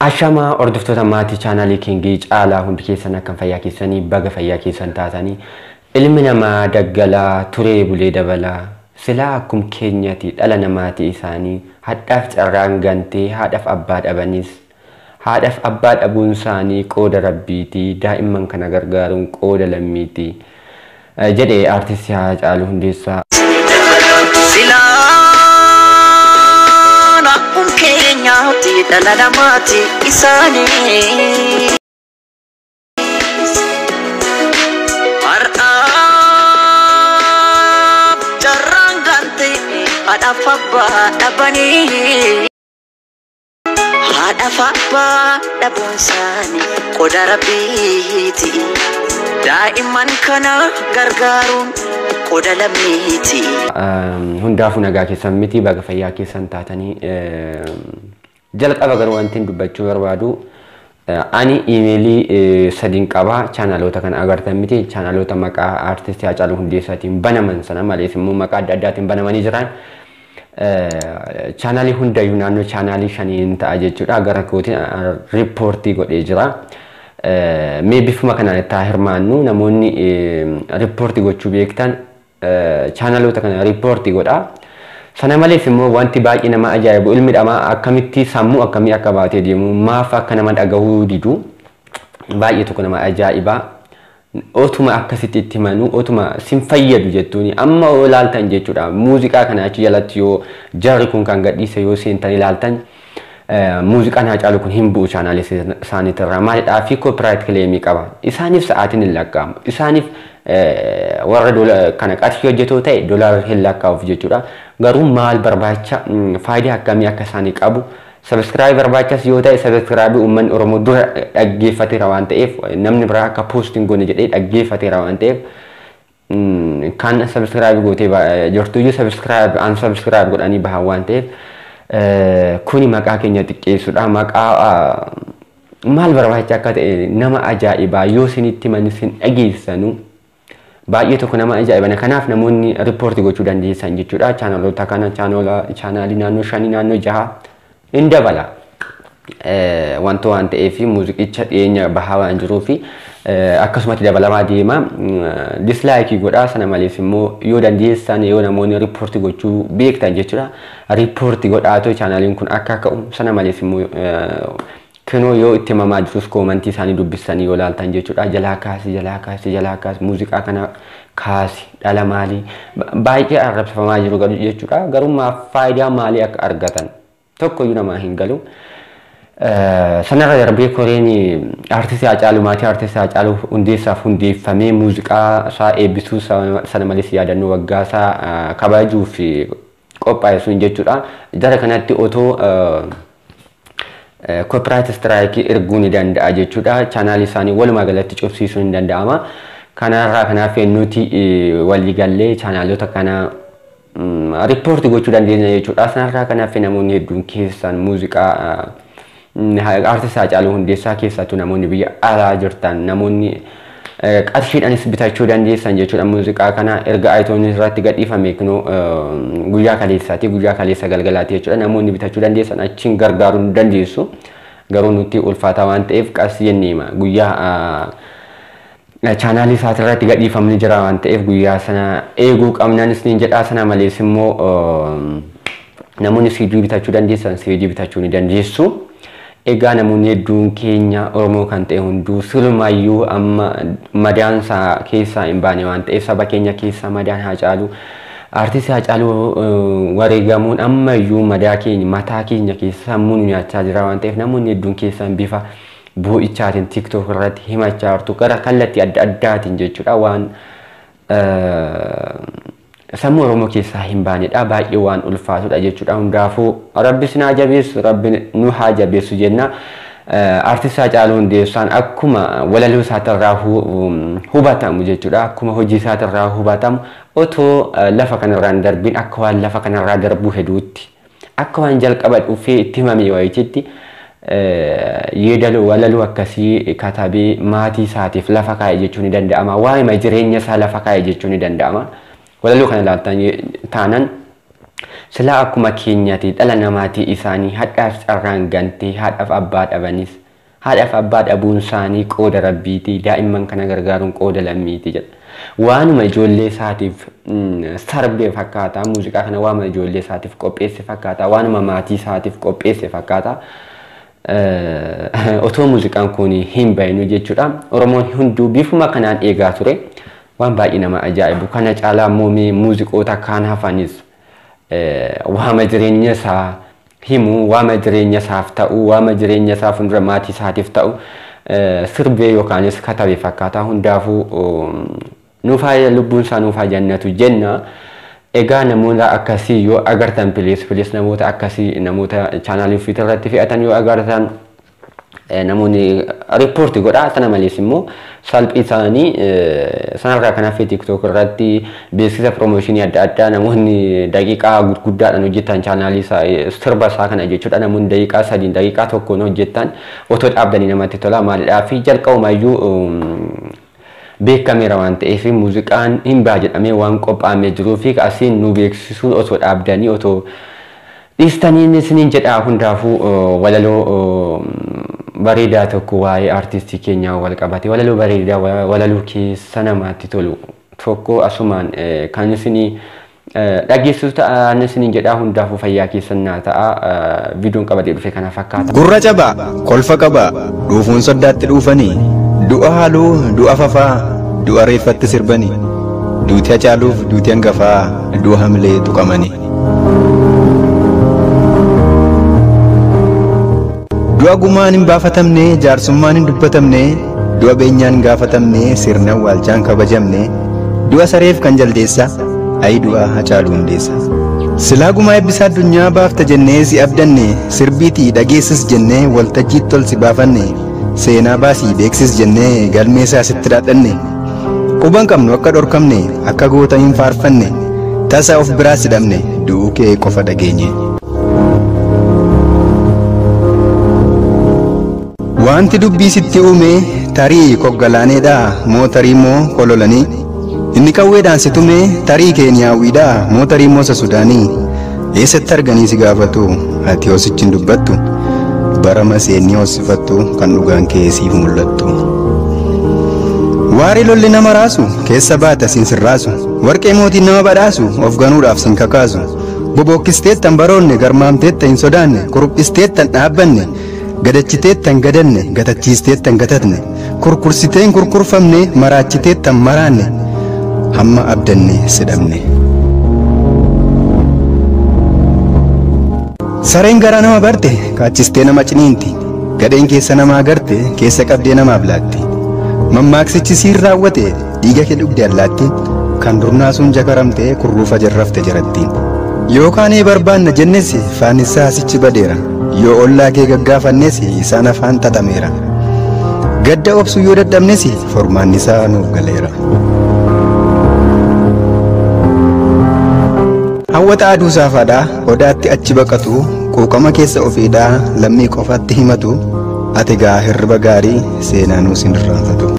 Ashamaa hordoftoota maatii chaanaalii Kingii Caalaa, hundi keessan akkam, fayyaa keessanii? Baga fayyaa keessan taatanii. Ilmi namaa daggalaa turee bulee dabalaa, silaa akkum keenyati dhala namaati. Isaanii hadhaaf carraan gantee haadhaaf abbaa dhabanis, haadhaaf abbaa dhabuun isaanii qooda rabbiiti, daa'imman kana gargaaruun qooda lammiiti jedhe aartistii Haacaaluu Hundeessaa. Silaan akkum keenyaatti dhala namaati isaanii. Har'aaf carraan gante haadhaaf abbaa dhabanii. Haadhaaf abbaa dhabuun isaanii qoda rabbiiti. Daa'imman kana gargaaruun qoda lammiiti. Hundaafuu nagaa keessan miti? Baga fayyaa keessan taatanii. Jalqaba garuu wanti dubbachuu barbaadu, ani iimeelii sadiin qaba. Chaanaloota kana agartan miti, chaanaloota maqaa aartistii Haacaaluu Hundeessaatiin banaman, sana malees immoo maqaa adda addaatiin banamanii jiran, chaanaalii hundayyuu naannoo chaanaalii shaniin ta'a jechuudha, gara kootiin riippoortii godhee jira. Mee bifuma kanaan itti haa hirmaannu. Namoonni riippoortii gochuu beektan chaanaloota kana riippoortii godhaa. Sana malees immoo wanti baay'ee nama ajaa'ibu, ilmi namaa akkamitti sammuu akkamii akka baatee deemu, maaf akka nama dhagahuu didu baay'ee tokko nama ajaa'iba. Otuma akkasitti itti himanuu, otuma sin fayyadu jettuuni amma yoo ilaaltan jechuudha. Muuziqaa kana achi jalatti yoo jarri kun kan gadhiise yoo seentan ilaaltan, muuziqaan Haacaaluu kun hin bu'u chaanaalii isaaniitirraa. Maalidhaa fi copyright claimii qaba. Isaaniif sa'aatiin hin lakkaa'amu. Isaaniif warra kana qarshii hojjetoo ta'e doolaara hin lakkaa'uuf jechuudha. Garuu maal barbaacha, faayidaa akkamii akka isaanii qabu, subscribe barbaachas yoo ta'e, subscribe uummanni Oromoo dura dhaggeeffateera waan ta'eef, namni biraa akka post hin goone jedhee dhaggeeffateera waan ta'eef, kan subscribe gootee jirtuyyuu subscribe unsubscribe godhanii bahan waan ta'eef, kuni maqaa keenya xiqqeessuudha. Maqaa maal barbaacha akka ta'e nama ajaa'ibaa. Yoo isinitti himan isin dhageessanu, baay'ee tokko nama ajaa'iban. Kanaaf namoonni riippoortii gochuu dandeessan jechuudha. Chaanaloota kana, chaanaalii naannoo shanii, naannoo jaha hin dabala. Wanta waan ta'eef, muuziqicha dhiyeenya bahaa waan jiruuf akkasumatti dabalamaa deema. Dislike godhaa. Sana malees immoo yoo dandeessan, yoo namoonni riippoortii gochuu beektan jechuudha, riippoortii godhaatoo chaanaaliin kun akka ka'u. Sana malees immoo kinoo yoo itti himamaa jirus commentii isaanii dubbisanii yoo ilaaltan jechuudha. Jalaa kaasi, jalaa kaasi, jalaa kaasi, muuziqaa kana kaasi, dhala maalii, baay'ee arrabsamaa jiru jechuudha. Garuu faayidaa maalii akka argatan tokkoyyuu namaa hin galu. Sanarra darbee koreen aartistii Haacaaluu, maatii aartistii Haacaaluu Hundeessaaf hundeeffamee muuziqaa isaa eebbisuu, sana malees yaadannoo waggaa isaa kabajuuf qophaa'e sun jechuudha. Jara kanatti otoo copyright strike erguu ni danda'a jechuudha. Chaanaalii isaanii walumaa galatti cufsiisuun ni danda'ama. Kanarraa kanaaf nuti walii gallee chaanaalota kana riippoortii gochuu dandeenya jechuudha. Sanarraa kanaaf namoonni hedduun keessan muuziqaa aartistii Haacaaluu Hundeessaa, keessattuu namoonni biyya alaa jirtan, namoonni qarshiidhaanis bitachuu dandeessan jechuudha. Muuziqaa kana erga iTunes irratti gadhiifame kunoo guyyaa kaleessaati, guyyaa kaleessa galgalaati jechuudha. Namoonni bitachuu dandeessan achiin gargaaruu ni dandeessu. Garuu nutti ulfaataa waan ta'eef qarshii jenneema guyyaa chaanaalii isaatirratti gadhiifamni jira waan ta'eef guyyaa sana eeguu qabnanis ni jedha. Sana malees immoo namoonni CD bitachuu dandeessan CD bitachuu ni dandeessu. Egaa namoonni hedduun keenya Oromoo kan ta'e hunduu silumayyuu amma madaansaa keessaa hin baane waan ta'eef, saba keenya keessaa madaan Haacaaluu, aartistii Haacaaluu wareegamuun ammayyuu madaa keenya mataa keenya keessa sammuu nu nyaachaa jira waan ta'eef, namoonni hedduun keessan bifa boo'ichaatiin TikTok irratti himachaa jirtu, gara kallattii adda addaatiin jechuudha. Waan sammuu Oromoo keessaa hin baanedha, baay'ee waan ulfaatudha jechuudha. Hundaafuu rabbi isin haa jabeessu, rabbi nu haa jabeessu jenna. Aartist Haacaaluu Hundeessaan akkuma walaloo isaatirraa hubatamu jechuudha, akkuma hojii isaatirraa hubatamu, otoo lafa kanarraa hin darbiin akka waan lafa kanarraa darbuu hedduutti, akka waan jalqaba dhufee itti himame wayiitti yeedaloo walaloo akkasii katabee maatii isaatiif lafa kaa'e jechuun ni danda'ama. Waa'ima jireenya isaa lafa kaa'e jechuun ni danda'ama. Walaloo kana ilaaltan taanan Silaa akkuma keenyaati dhala namaatii isaanii hadhaaf carraan gantee haadhaaf abbaa dhabanis haadhaaf abbaa dhabuun isaanii qooda rabbiiti, daa'imman kana gargaaruun qooda lammiiti jedha. Waanuma ijoollee isaatiif sarbee fakkaata, muuziqaa kana waanuma ijoollee isaatiif qopheesse fakkaata, waanuma maatii isaatiif qopheesse fakkaata. Otoo muuziqaan kun hin bayinu jechuudha. Oromoon hunduu bifuma kanaan eegaa ture. Waan baay'ee nama ajaa'ibu. Kana caalaa immoo muuziqoota kaan hafanis waama jireenya isaa himu, waama jireenya isaaf ta'u, waama jireenya isaa fuuldura maatii isaatiif ta'u sirbee yookaanis katabe fakkaata. Hundaafuu nuufaa lubbuun isaa nuufaa jannatu jenna. Egaa namoota akkasii yoo agartan please please namoota akkasii namoota chaanaalii ofii irratti fe'atan yoo agartan namoonni riippoorti godhaa. Sana malees immoo salphii isaanii sanarraa kan hafe TikTok irratti beeksisa piroomooshinii adda addaa namoonni daqiiqaa gurguddaadhaan hojjetan chaanaalii isaa sirba isaa kana jechuudha. Namoonni daqiiqaa 3 daqiiqaa 1 hojjetan otoo dhaabdanii namatti tola. Maalidhaa fi jalqabumayyuu beekameera waan ta'eef muuziqaan hin ba'a jedhamee waan qophaa'amee jiruu fi asiin nu beeksisuun otoo dhaabdanii otoo dhiistanii isiniin jedhaa. Hundaafuu walaloo bareedaa tokko waa'ee aartistii keenyaa wal qabate walaloo bareedaa walaloo keessa namaatti tolu tokko asumaan kan isinii dhageessisu ta'an isiniin jedhaa. Hundaafuu fayyaa keessan naa ta'a. Viidiyoon qabatee dhufe kana fakkaata. Gurra cabaa, kolfa qabaa, dhuufuun soddaatti dhuufanii, du'a haaluu, du'a fafaa, du'a reeffatti sirbanii, duuti Hacaaluuf duuti hangafaa, du'a hamilee tuqamanii. Du'a gumaan hin baafatamne, jaarsummaan hin dubbatamne, du'a beenyaan hin gaafatamne, sirna awwaalchaan kabajamne, du'a sareef kan jaldeessa, ayi du'a Hacaaluu Hundeessa. Silaa gumaa eebbisaa addunyaa baafta jennee si abdanne, sirbiitii dhageessis jennee waltajjiitti tol si baafanne, seenaa baasii beeksis jennee galmee isaa sitti dhaadhanne. Quban qabnu akka dhorkamne, akka goota hin faarfanne, tasa of biraa si dhabne, du'uu kee qofa dhageenye. Wanti dubbii sitti uume tarii koggalaaneedha moo tarii immoo kololanii, inni qawweedhaan si tume tarii keeniyaawwiidha moo tarii immoo isa Sudaanii, eessatti arganii si gaafatu ati hoosichi hin dubbattu, bara maseennii hoosifattu kan dhugaan kee siif mul'attu. Waarii lolli nama raasu keessa baata siin sirraasu, warqee mootiin nama badhaasu of ganuudhaaf siin kakaasu, bobokkisteettan baroonne garmaamteetta hin sodaanne, kuruphisteettan dhaabbanne, gadachiteettan gadanne, gatachiisteettan gatatne, kurkursiteen kurkurfamne, maraachiteettan maraanne, hamma abdanne sidhamne. Sareen garaa nama barte kaachistee nama ciniinti, gadheen keessa nama agarte keessa qabdee namaaf laatti. Mammaaksichi siin raawwate dhiiga kee dhugde allaatti, kan durnaasuun jakaramte kurruufa jarrafte jarattiin. Yookaan ee barbaanna jennes faannissaa asichi badeera, yoo ollaa kee gaggaafannes isaan afaan xaxameera. Gadda obsu yoo dadhabnes formaanni isaa nuuf galeera. Hawwata aduu saafaadhaa odaatti achi baqatu, quuqama keessa ofiidhaa lammii qofatti himatu, ati gaa hirriba gaarii seenaa nuus hin irraanfatu.